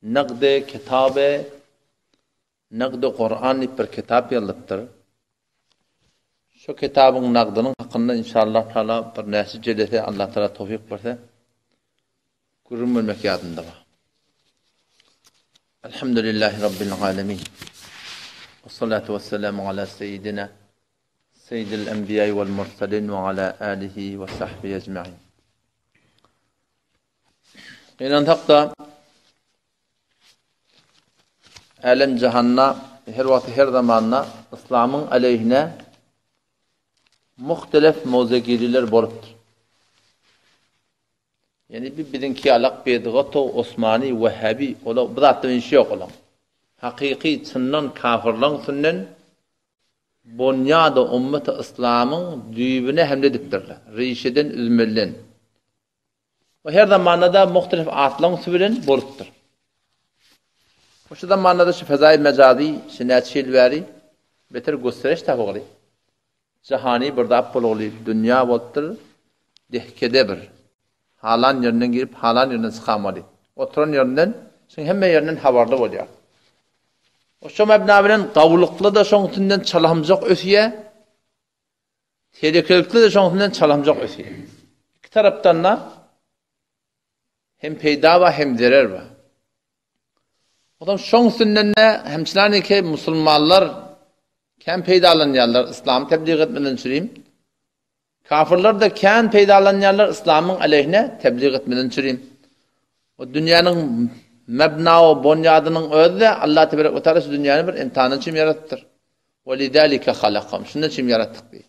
Nagdy kitaby Nagdy Kuran diýip bir kitap ýazylypdyr. Şu kitabyň nagdynyň hakynda inşallah taala bir näçe jelese Allah taala towfik berse gürrüň bermek ýadymda bar. Elhamdülillahi Rabbil alemin. Ve salatu ve selamu ala seyyidina seyyidil enbiya vel mursalin ve ala alihi ve sahbihi ecmain. Gynansak-da, älem-jahanda her wagt, her zamanda yslamyň aleýhine muhtelef mowzegiriler bolupdyr. Ýani bir biziňki ýalak bedgatow, osmany, wehhabi, olar bu zatdan işi ýok olaň. Hakyky çyndan kafirlaň üstünden bonýada ummeti yslamyň düýbüne hemle edipdirler. Rişeden üzmeliden. Bu her zamanda-da muhtelif atlaryň üsti bilen bolupdyr. Bu şu zamanda-da şu fezaýy mejazy şu näçe ýyl bäri beter gösteriş tapygyly. Jahany bir zat bolguly dünýä bolupdyr. Dehkede bir. Halan ýerinden girip, halan ýerinden çykamaly. Oturan ýerinden, şuň hemme ýerinden habarly bolýar. O şo mebna bilen gawulykly-da şoň üstünden çalamjak ösýär. Telekelikde-de şoň çalamjak ösýär. Iki tarapdan-da hem peýda bar, hem zerer bar. Ondan şoň üstünden-de hemçinaniki musulmanlar kän peýdalanýarlar yslamy tebliğ etmeden çürim. Kafirler de kän peýdalanýarlar yslamyň aleyhine tebliğ etmeden çürim. O dünýäniň mebna we bonýadynyň özi-de Allah tebarek we taala şu dünýäni bir imtihan üçin ýaratypdyr. We lidalika halakahum. Şundan üçin ýaratdyk diýip.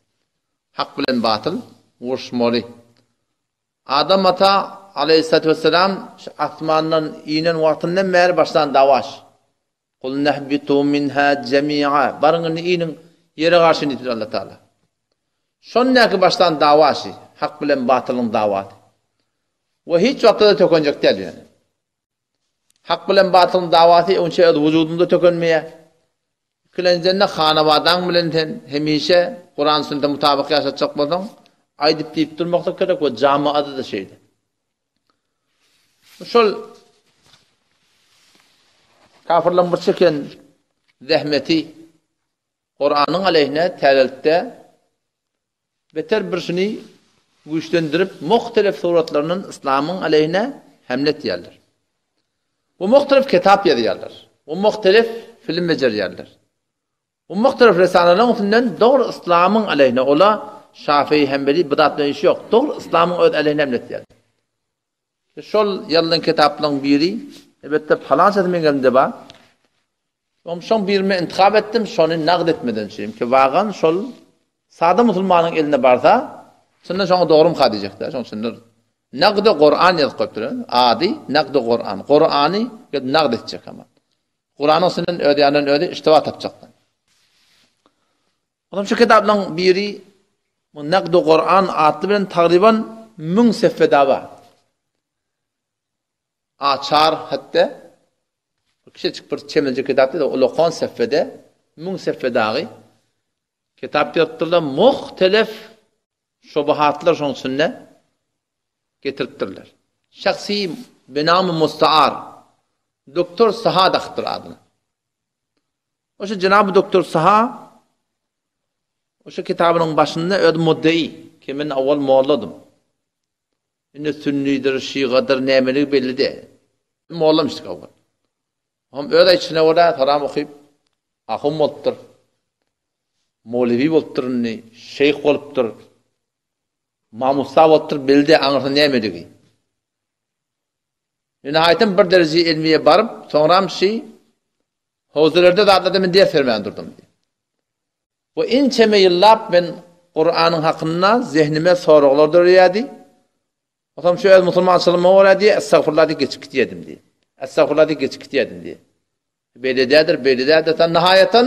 Hak bilen batyl uruşmaly. Adam ata aleýhissalatu wesselam şu asmandan inen wagtyndan bäri başlan dawaş. Kulnehbitu minha jemi'a. Baryň indi iniň ýere garşy diýipdir Allah Taala. Şondaky başlan dawaşy, hak bilen batylyň dawasy. We hiç wagtda-da tökenjek däl ýöne. Hak bilen batylyň dawasy onça öz wujudynda tökenmeýär. Ikilenjiden-de hanabadaň bilen sen hemişe Kuran sünnete mutabyk ýaşatjak bolsaň, aýdyp diýip durmaklyk gerek we jamaada-da şeýle. Şol kafirleň bir çeken zähmeti Kuranyň aleyhine täzelikde beter bir şuny güýçlendirip muhtelif suratlaryndan yslamyň aleyhine hemle etýärler. Bu muhtelif kitap ýazýarlar. Bu muhtelif film bejerýärler. Bu muhtelif risalalaryň üstünden dogry yslamyň aleyhine ola Şafii, Hembeli bu zat bilen işi ýok. Dogry yslamyň öz aleyhine hemle etýärler. Şol ýazylan kitaplaryň biri, elbetde palançasy meň elimde bar. Oň şoň birini intihap etdim, şony nagt etmeden üçin ki, wagan şol sada musulmanyň eline barsa, çyndan şoňa dogrumka diýjekler, şoň üçin Nagdy Kuran ýazyp goýupdyr. Ady Nagdy Kuran. Kurany nagt etjek ama. Kuranyň içinden öz ýanyndan özi iştiba tapjaklar. Onam şu kitaplaryň biri bu Nagdy Kuran atly bilen tagryban 1000 seffe da bar. Açar hatda kiçijik bir çemelje kitap diýdi, ulakan seffede 1000 seffe dagy kitap ýazypdyrlar, muhtelif şubuhatlar şoň içinde getiripdirler. Şahsi binamy mustaar Doktor Saha dakypdyr adyny. Oşa Jenab-y Doktor Saha oşa kitabynyň başynda öz muddei, ki men awal molladym. Indi sünnidir, şygadyr, nämeligi belli däl. Mollamyşdyk awal. Hem öz aýdyşyna görä salam okyp ahun bolupdyr. Molewi bolupdyr indi, şeýh bolupdyr. Mamusta bolupdyr, belli däl aňyrsy nämeligi. Ýöne aýtam bir dereje ilmiye baryp, soňram şi howzelerde zatlarda men ders bermän durdum diýip. Bu inçeme ýyllap men Kuranyň hakynda zehnime soraglar döreýärdi. Otam şu öz musulmançylygyma görä diýe, estagfurullah diýip geçip gidýärdim diýe. Estagfurullah diýip geçip gidýärdim diýe. Beýle dädir, beýle dädir. Nihaýatan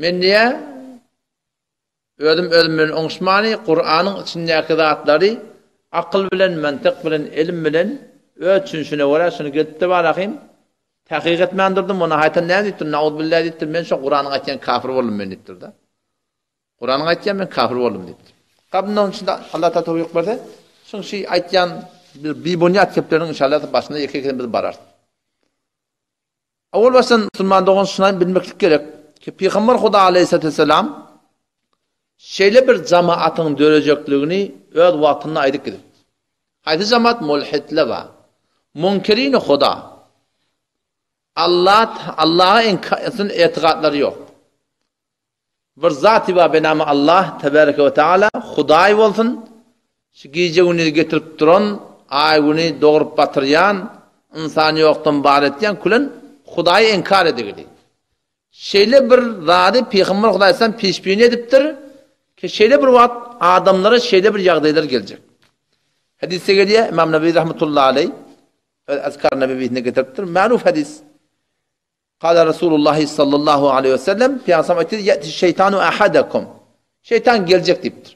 men diýe Özüm özüm bilen oňuşmany, Kuranyň içindäki zatlary akyl bilen, mantyk bilen, ilim bilen öz düşünişine görä şuny gelipdir barahym, tahkyk etmän durdum, ony haýtan näme diýipdir, nauzubilla diýipdir, men şo Kuranyň aýtýan kafir boldum men diýipdir-de. Kuranyň aýtýan men kafir boldum diýipdir. Gabyndan içinde Allah Taala towfyk berse, şuň şi aýtýan bir bibunýat gepleriň inşallah başynda ýeke-ýekeden biz bararys. Owal başdan musulman dogan şuny bilmeklik gerek ki, Pygamber Huda aleýhissalatu wesselam şeýle bir jamaatyň dörejekligini öz wagtynda aýdyp gidipdi. Haýsy jamaat? Mulhidler bar. Munkirini Huda. Allah Allaha inkar etigatlary ýok. Bir zaty bar benamy Allah tebareke we taala Hudaý bolsun şu gije gündizi getirip duran aý güni dogrup batyrýan ynsany ýokdan bar etýän külen Hudaýy inkar edigili. Şeýle bir zady Pygamber Hudaý aleyhisselam peşbini edipdir ki şeýle bir wagt adamlara şeýle bir ýagdaýlar geljek. Hadisde gelýär Imam Nebewi rahmetullahi aleyh öz Azkar Nebewisinde getiripdir. Maruf hadis. Kâle Resulullahi sallallahu aleýhi we sellem, Pygamberimiz aýtdy, Ýe'ti şeýtanu ahadakum. Şeýtan geljek diýipdir.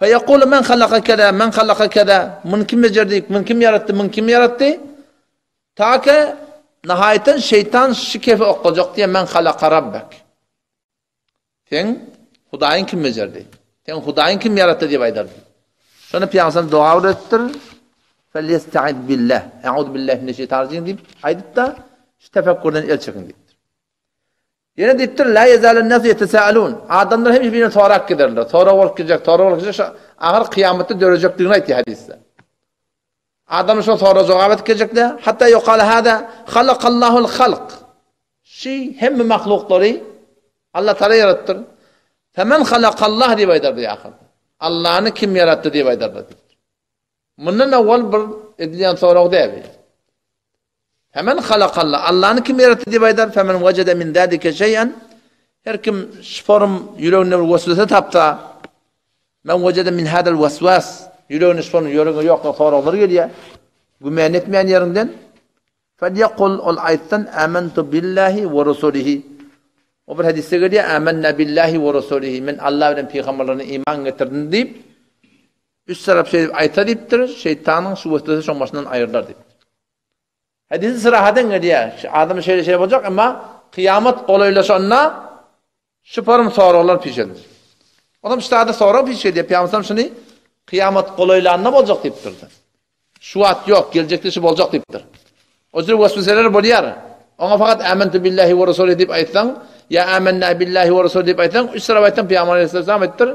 Feýekulu men halaka keza, men halaka keza. Muny kim bejerdi, muny kim ýaratdy, muny kim ýaratdy? Ta ki nahaýatan şeýtan şu kefe oklajak diýen men halaka rabbek. Seň Hudaýyň kim bejerdi? Seň Hudaýyň kim ýaratdy diýip aýdardy. Şonda Pygamberimiz doga öwretipdir. Felyestaiz billah. Euzu billahi mineşşeýtanirrajim diýip aýdyp-da, şu tefekkurdan el çekiň diýipdir. Ýene diýipdir, la yezalun nasu yetesaalun. Adamlar hemişe birine sorap giderler. Sorag bolup gidjek, sorag bolup gidjek, ahyr kyýamatda dörejekdigini aýtýar hadysda. Adamlar şol soraga jogap edip geljekler. Hatta ýokal hada halakallahul halk. Şi hemme mahluklary Allah Taala ýaratdyr. Femen halakallah diýip aýdardy ahyrda. Allany kim ýaratdy diýip aýdardy. Mundan awal bir edilýän sorag däl. Femen halakallah Allany kim ýaratdy diýip aýdar. Femen wejede min zalika şeý'en Her kim şu forum ýüreginde bir weswese tapsa, Men wejede min hadal waswas ýüreginde şu forum ýüreginde ýok soraglar gelýär. Güman etmeýän ýeriňden Felyekul ol aýtsyn amentu billahi we rusulihi. O bir hadisde gelýär amenna billahi we rusulihi. Men Allah bilen pygamberlerine iman getirdim diýip üç tarap şeýdip aýtsa diýipdir, şeýtanyň şu weswesi şoň başyndan aýrylar diýipdir. Hadisi syrahadan gelýär. Şu adam şeýle şeýle boljak, emma kyýamat golaýlaşanda Şu forum soraglar piş edilir. Olam şu zada sorag piş edýär. Pygamberimiz şuny kyýamat golaýlanda boljak diýipdir. Şu wagt ýok, geljekde şu boljak diýipdir. O jür wesweseler bolýar. Oňa fakat amentu billahi we rasulihi diýip aýtsaň, ýa amenna billahi we rasulihi diýip aýtsaň, üç tarap aýtsaň Pygamber aleyhisselam aýtdyr,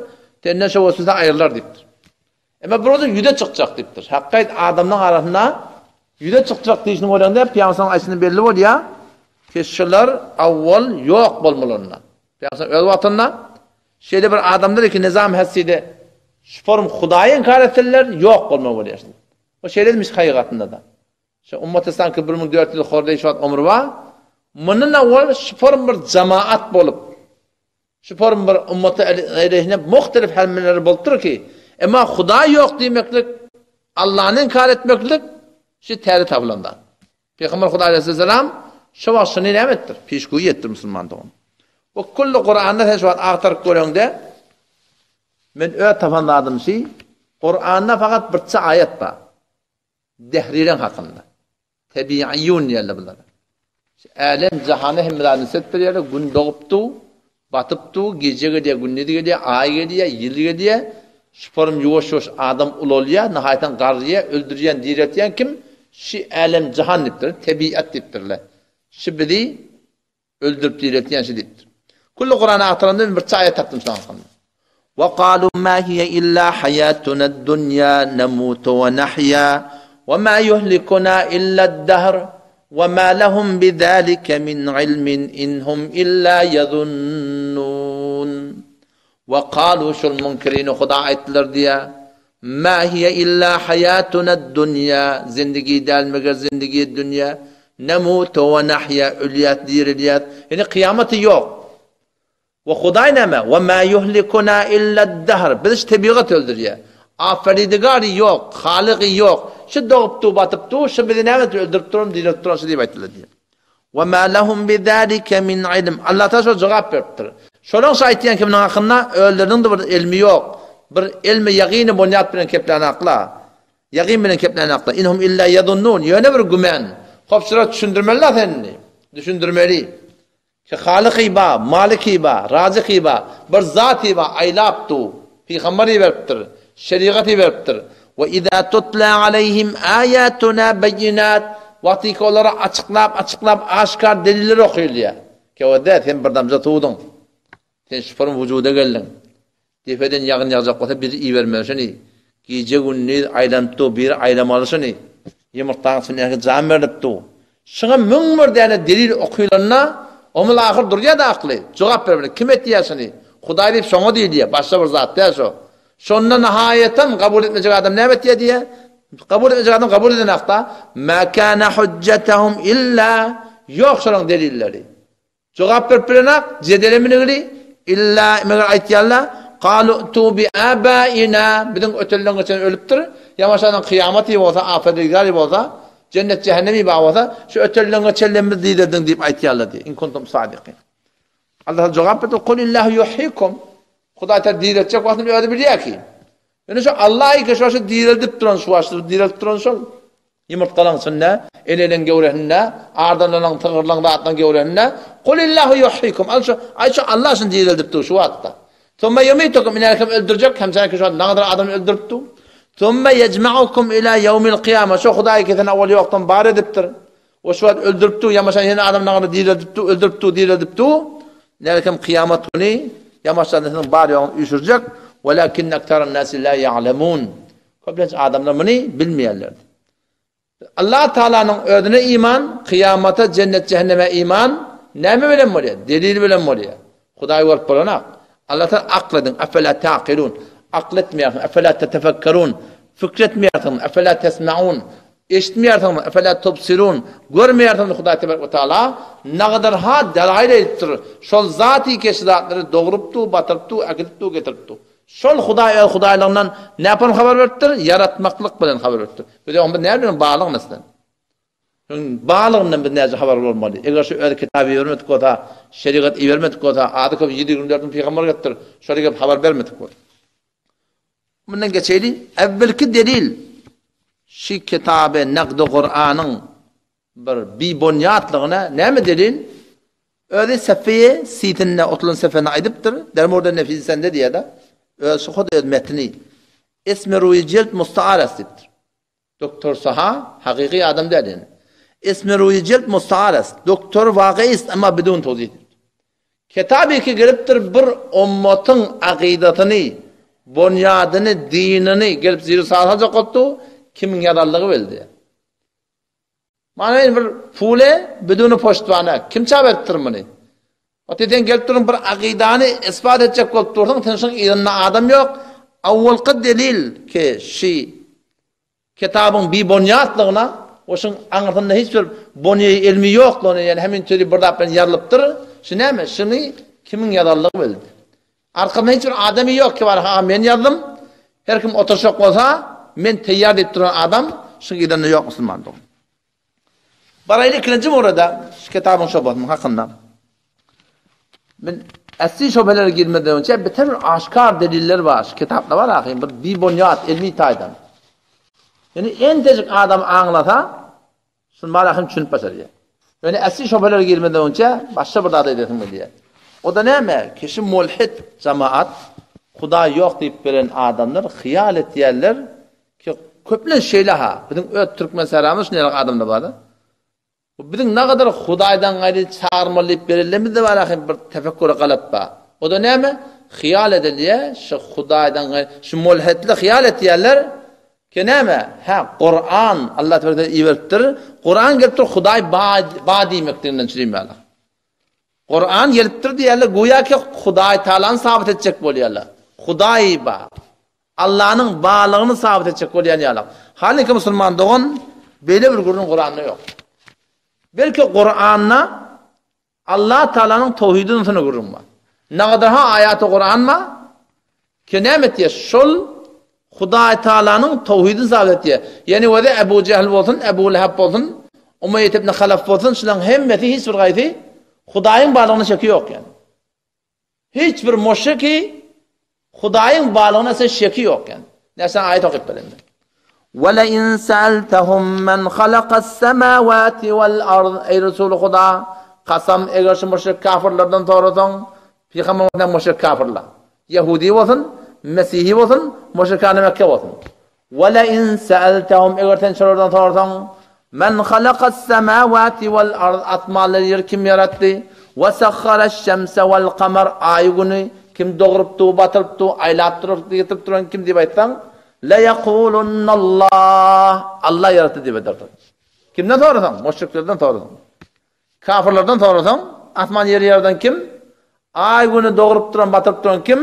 senden şu weswese aýrylar diýipdir. Emma bir ozun ýüze çykjak diýipdir. Hakgaýt adamlaryň arasynda ýüze çykjak diýişini görende Pygamberimiziň aýdyşyndan belli bolýar ki, şular awwal ýok bolmalarynda. Pygamberimiz öz wagtynda şeýle bir adamlar ki, nizam häside şu form Hudaýy inkar etseler ýok bolmaly bolýar. O şeýlemiş hakykatynda-da. Şu ummaty sanki 1400 horda şu wagt ömri bar. Mundan awwal şu form bir jamaat bolup Şu form bir ummaty aleyhine muhtelif hemmeleri bolupdyr ki, emma Hudaý ýok diýmeklik, Allany inkar etmeklik şu täze tapylan zat. Pygamber Hudaý aleyhisselam şu wagt şuny näme etdir? Peşgöýi etdir musulman dogan. Bu kulli Kuranda sen şu wagt agtaryp göreňde men öz tapan zadym şu Kuranda fakat birçe aýat bar. Dehrileň hakynda. Tebiiýun diýerler bulara. Şu älem jahana hemme zady nisbet berýärler. Gün dogupdy, batypdy, gije gelýär, gündiz gelýär, aý gelýär, ýyl gelýär. Şu forum ýuwaş-ýuwaş adam ulalýar, nahaýatan garryýar, öldürýän, direltýän kim? Şu älem jahan diýipdir, tebiat diýipdirler. Şu bizi Öldürip diriltýän şi diýipdir. Külli Kurany agtaranda men birçe aýat tapdym şoň hakynda. Wa galu ma hiýe illa haýatunad dunýa namutu we nahýa we ma yuhlikuna illad-dahr we ma lahum bizalika min ilmin in hum illa yazunnun. We kalu şol munkirini Huda aýtdylar diýýär, Ma hiýe illa haýatunad-dunýa, zindigi däl meger zindigi dünýä, nemutu we nahýa, ölýäs, dirilýäs, ýöne kyýamaty ýok. We Hudaý näme? We ma ýuhlikuna illad-dahr, bizi şu tebigat öldürýär. Aferidygary ýok, Halygy ýok. Şu dogup dur, batyp dur, şu bizi näme öldürip duran, diriltip duran şu diýip aýtdylar diýýär. Ve ma lehum bizalike min ilm. Allah Taala şo jogap beripdir. Şolaň şu aýtýan kiminiň hakynda özleriniň-de bir ilmi ýok. Bir ilmi ýagyny bunýat bilen keplänakla. Ýagyn bilen keplänakla. Inhum illa yazunnun. Ýöne bir güman. Hop şulara düşündirmeli sen indi. Düşündirmeli. Ki Halyky ba, Maliki ba, Razyky ba, bir zaty ba aýlap du. Pygamber iberipdir. Şerigat iberipdir. Ve iza tutla aleyhim ayatuna beyinat. Wagtyky olara açyklap, açyklap aşgär deliller okylýar. Kewede sen bir damja suwduň. Sen şu form wujuda geldiň. Depeden ýagyn ýagjak bolsa biri ibermeli şony. Gije-gündiz aýlanyp dur, biri aýlamaly şony. Ýumurtgaň içindäki jan berlip dur. Şuňa 1001 däne delil okylanda, omul ahyr durýar-da akly. Jogap bermeli. Kim etýär şuny? Hudaý diýip şoňa diýilýär. Başga bir zat däl şo. Şonda nihaýatam kabul etmejek adam näme etýär diýýär? Kabul etmejek adam kabul edenakda, Ma kana hujjatahum illa ýok şolaň delilleri. Jogap berip bilenak, jedele münügli, illa meger aýtýarlar, Kalu tu bi abaina, biziň ötenleň geçen ölüpdir, ýamaşadan kyýamat ýy bolsa, afet ýy bolsa, jennet jähennem ýy bar bolsa, şu ötenleň geçenlerimiz diýdirdiň diýip aýtýarlar diýip, in kuntum sadikin. Allah jogap berdi, Kul illahu yuhyikum. Hudaý ta diriltjek wagtyny özi bilýär ki. Ýöne şu Allah ki şu şu direldip duran şu şu direldip duran şol. Ýumurtgalaň içinde, eneleň gewresinde, ardalaryň, sygyrlaň zatlaryň gewresinde. Kul illahu yuhyikum. Al şu, aý şu Allah şuny direldip dur şu wagtda. Thumma yumitukum ine kim öldürjek, hem sen ki şu nagadyr adamy öldürip dur. Thumma yecma'ukum ila yawmil qiyama. Şu Hudaý ki seni awal ýokdan bar edipdir. O şu wagt öldürip dur, ýamaşan ýene adam nagada direldip dur, öldürip dur, direldip dur. Nälekem kyýamat güni ýamaşan siziň bar ýoguňyzy üýşürjek. Walakin aktaran nasi la ya'lemun. Köplenç adamlar muny bilmeýärler. Allah Taalanyň özüne iman, kyýamata, jennet, jähenneme iman näme bilen bolýar? Delil bilen bolýar. Hudaý görüp bolanak. Allah Taala akl ediň, efela taqilun. Akl etmeýärsiň, efela tetefekkerun. Fikr etmeýärsiň, efela tesmaun. Eşitmeýärsiňmi, efela tubsirun. Görmeýärsiňmi Hudaý tebarek we taala nagadar ha delail edipdir. Şol zat keşi zatlary dogrupdy, batyrypdy, äkidipdi, getiripdi. Şol Hudaý öz Hudaýlygyndan näpan habar beripdir? Ýaratmaklyk bilen habar beripdir. Biz oňa näme bilen baglyk meselen? Barlygyndan biz näce habar bolmaly? Eger şu öz kitaby ibermedik bolsa, şerigat ibermedik bolsa, ady köp 124 müň pygamber gelipdir, şolar gelip habar bermedik bolsa. Mundan geçeýli. Äwwelki delil şu kitaby Nagdy Kuranyň bir bibonýatlygyna näme delil? Özi sefeýe sitinde otulan sefene aýdypdyr. Dermurda nefisi sende diýýär-de. Öz şu hut öz metni. Esmi ruýy jelt mustaaras diýipdir. Doktor Saha hakyky adam däl ýöne. Esmi ruýy jelt mustaar est. Doktor waky ist emma bidun towzih diýipdir. Kitaby ki gelipdir bir ummatyň akydasyny, bonýadyny, dinini gelip ziri saljak bolupdy, kimiň ýazanlygy belli. Mana indi bir pule biduni poştwana kim çap edipdir muny? Oti sen gelip duruň bir akydany isbat etjek bolup dursuň, sen şoň yzynda adam ýok. Awwalky delil ki şi kitabyň bibonýatlygyna we şoň aňyrsynda hiç bir bonýeý ilmi ýoklugyna, ýani hemin sözi bir zat bilen ýazylypdyr. Şu näme? Şuny kimiň ýazanlygy belli. Arkasynda hiç bir adamy ýok ki bar, ha men ýazdym. Her kim oturşak bolsa, men teýýar diýip duran adam şuň yzynda ýok musulman dogan. Baraýly ikinji murada şu kitabyň şobasynyň hakynda. Men asli şobalere girmeden önce beter bir aşkar deliller bar. Şu kitapda bar ahim bir bibonýat ilmi taýdan. Ýani entejik adam aňlasa şuny bar ahim düşünip başarýar. Ýöne asli şobalere girmeden önce başga bir zat aýdasym gelýär. O da näme? Kişi mulhid jamaat Hudaý ýok diýip gelen adamlar hyýal etýärler Ki, köplenç şeýle-ha, biziň öz türkmen sähramyzda şunday ýaly adamlar bar-da. Bu biziň nagadar Hudaýdan gaýry çagyrmaly diýip berilmemizde bar ahim bir tefekkuri galat bar. O-da näme? Hyýal edilýär, şu Hudaýdan gaýry, şu mulhitli hyýal etýärler ki näme? Hä, Kuran Allah tebarek iberipdir. Kuran gelipdir Hudaý ba, ba diýmekdiginden çürimýärler. Kuran gelipdir diýýärler, göýä ki Hudaý Taalany sabyt etjek bolýarlar. Hudaý ba. Allanyň barlygyny sabyt etjek bolýan ýaly. Halynky musulman dogan beýle bir gürrüň Kuranda ýok. Belki Kuranda Allah Taalanyň towhidiniň üstünde gürrüň bar. Nagadarha aýaty Kuran bar. Ki näme etýär? Şol Hudaý Taalanyň towhidini sabyt etýär. Ýani weze Ebu Jehl bolsun, Ebu Leheb bolsun, Umeýýet ibn Halaf bolsun, şularyň hemmesi hiç bir gaýsy Hudaýyň barlygyna şeki ýok ýani. Hiç bir müşriki Hudaýyň barlygyna sen şeki ýok ýani. Näçe aýat okyp bereýin. Ve le in sa'altahum men halakas semawati wal ard Eý Resul Huda, kasam eger şu müşrik kafirlerden sorasaň, pygamber bilen müşrik kafirler. Ýehudi bolsun, mesihi bolsun, müşrikany Mekke bolsun. Ve le in sa'altahum eger sen şolardan sorasaň, Men halakas semawati wal ard asmanlary ýeri kim ýaratdy? We sahharaş-şemse wal kamar aýy güni kim dogrup-du, batyryp-du, aýlap durup, getirip duran kim diýip aýtsaň, le ýekulunnallah Allah ýaratdy diýip aýdarlar. Kimden sorasaň? Müşriklerden sorasaň. Kafyrlardan sorasaň, asman ýeri ýaradan kim? Aý güni dogrup duran, batyryp duran kim?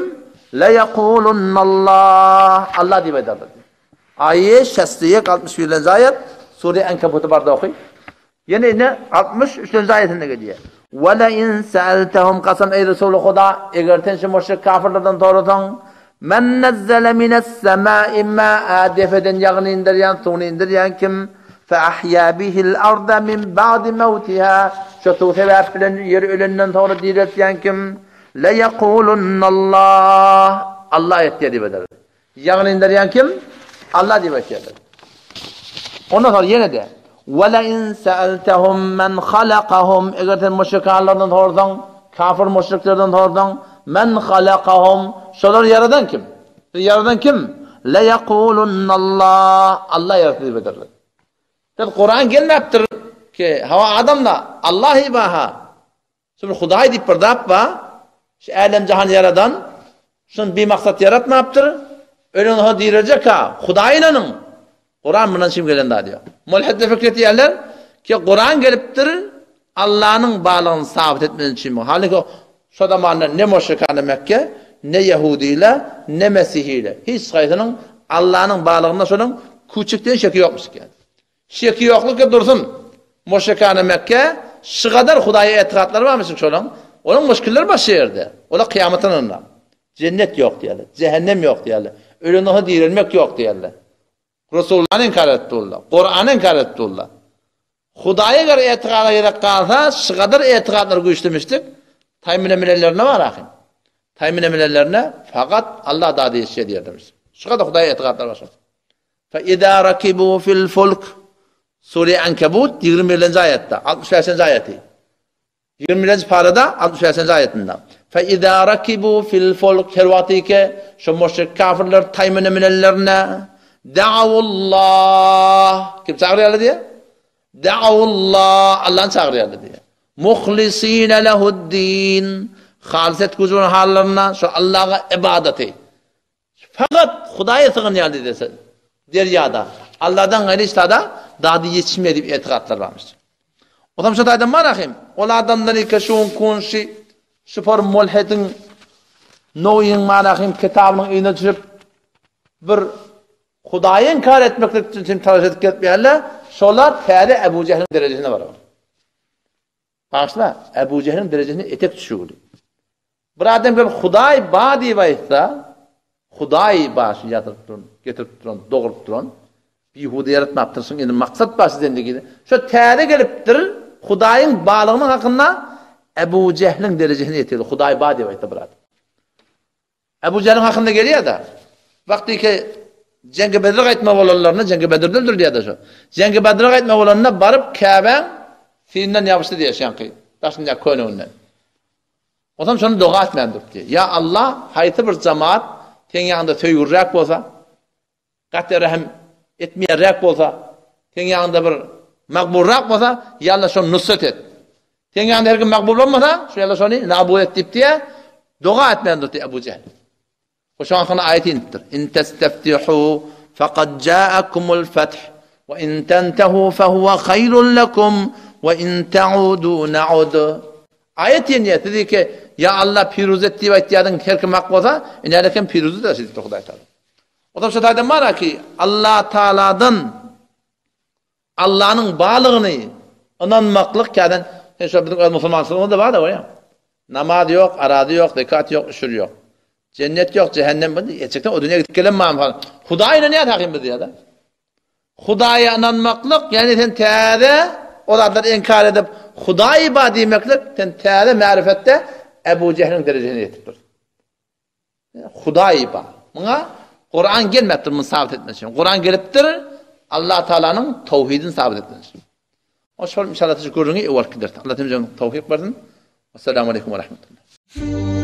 Le ýekulunnallah Allah diýip aýdarlar. Aýe şäsdiýek 61-nji aýat, Sure Enkebuty barda oky. Ýene ine 63-nji aýatynda gelýär. Ve le in sa'altahum kasam eý Resuly Huda, eger sen şu müşrik kafyrlardan sorasaň, men nazzala mines sema'i ma'a depeden ýagyny inderýän, suwuny indirýän kim? Fe ahýa bihil arda min ba'di mawtiha şo suw sebäp bilen ýeri ölenden soňra direltýän kim? Le ýekulunnallah Allah etýär diýip aýdarlar. Ýagyny inderýän kim? Allah diýip aýtýarlar. Ondan soňra ýene-de Ve le in sa'altahum men halakahum eger sen müşrikanlardan sorsaň, kafir müşriklerden sorsaň, men halakahum şolary ýaradan kim? Ýaradan kim? Le ýekulunnallah Allah ýaratdy diýip aýdarlar. Biz Kuran gelmäpdir ki, hawa adamda Allahy baha. Şu bir Hudaý diýip bir zat bar. Şu älem jahan ýaradan, şuny bimaksat ýaratmapdyr. Ölen soň direljek ha. Hudaý ynanyň. Kuran mundan çym gelen zat ýok. Mulhidler pikir etýärler ki, Kuran gelipdir Allanyň barlygyny sabyt etmek üçin. Halbuki şo zamanda ne müşrikane Mekke, ne ýehudiler, ne mesihiler hiç haýsynyň Allanyň barlygynda şonuň küçükden şeki ýokmuş eken. Şeki ýokluk dursun. Müşrikane Mekke şygadar Hudaýa etigatlary barmyşyn şolaň. Olaň müşkilleri başga ýerde. Olar kyýamata ynanýar. Jennet ýok diýýärler. Jähennem ýok diýýärler. Ölenden soň direlmek ýok diýýärler. Resullany inkar edip durlar. Kurany inkar edip durlar. Hudaýa eger etigada gerek galsa, şygadar etigatlar güýçlemişdik. Taýmyna bilenlerine bar ahym. Taýmyna bilenlerine fakat Allah dady ýetişýär diýerdimiş. Şygadar Hudaýa etigatlar başa. Fe izâ rakibû fil fulk Sure Ankabut 21-nji aýatda, 65-nji aýaty. 21-nji parada 65-nji aýatynda. Fe izâ rakibu fil fulk her wagtyky şu müşrik kafirler taýmyna münenlerine da'awullah kim çagyrýarlar diýe? Da'awullah Allahny çagyrýarlar diýe. Muhlisine lehu'd-din halis etgüji bolan hallarynda şu Allaha ibadaty Fakat Hudaýa sygynýar diýse, derýada Allahdan gaýry hiç zada dady ýetişmeýär diýip etigatlar barmyş. Onsoň şu taýdan bar ahim, ol adamlar eke şu kunşy şufor mulhediň Noýyň bar ahim kitabynyň yzyna düşüp bir Hudaýy inkar etmeklik üçin talaş edip gelipýärler, şolar täze Ebu Jehliň derejesine barar. Bagyşla, Ebu Jehliň derejesine etek düşügili. Bir adam gelip Hudaý ba diýip aýtsa, Hudaý ba şu ýatyryp duran, getirip duran, dogrup duran, bihuda ýaratmapdyr, şuň indi maksat bar şu zendegide. Şu täze gelipdir, Hudaýyň balygynyň hakynda Ebu Jehliň derejesine ýetirdi. Hudaý ba diýip aýtsa bir adam. Ebu Jehliň hakynda gelýär-de. Wagtyky Jeňgi Bedre gaýtma bolanlarynda, Jeňgi Bedirde öldürilýär-de şo. Jeňgi Bedre gaýtma bolanda baryp Käbäň syýyndan ýapyşdy diýýär şeňki, daşyndaky köneginden. Onsoň şony doga etmän durupdy. Ýa Allah, haýsy bir jemaat seň ýanyňda söýgüliräk bolsa, Gaty rehim etmeýänräk bolsa, seň ýanyňda bir magbulrak bolsa, ýa Allah şony nusrat et. Seň ýanyňda her kim magbul bolmasa, şu ýa Allah şony nabud et diýip diýä, doga etmän durdy Ebu Jehl. O şoň hakyna aýat inipdir. In testeftihu faqad ja'akumul fath we in tentehu fehuwe haýrun lekum we in ta'udu na'ud. Aýat inýär, siz ýa Allah piruz et diýip aýtýardyň, her kim hak bolsa, ine her kim piruz eder diýipdir Hudaý Taala. Otam şu taýdan bar ki, Allah Taaladan Allanyň barlygyny ynanmaklyk käden sen şu biziň öz musulmançylygymyzda bar da bolýar. Namaz ýok, arazy ýok, zekat ýok, üşür ýok. Jennet ýok, cehennem bu. Etjekden o dünýä gidip gelen mam falan. Hudaý ynanýar hakim biz diýýär. Hudaýa ynanmaklyk, ýagny sen täze o zatlary inkar edip, Hudaý bar diýmeklik, sen täze märifetde Ebu Jehliň derejesine ýetip dursun. Hudaý bar. Muňa Kuran gelmepdir muny sabyt etmek üçin. Kuran gelipdir Allah Taalanyň tawhidini sabyt etmek üçin. O şol inşallah şu gürrüňi ewelki ders. Allah temiz tawfik bersin. Assalamu aleýkum we rahmetullah.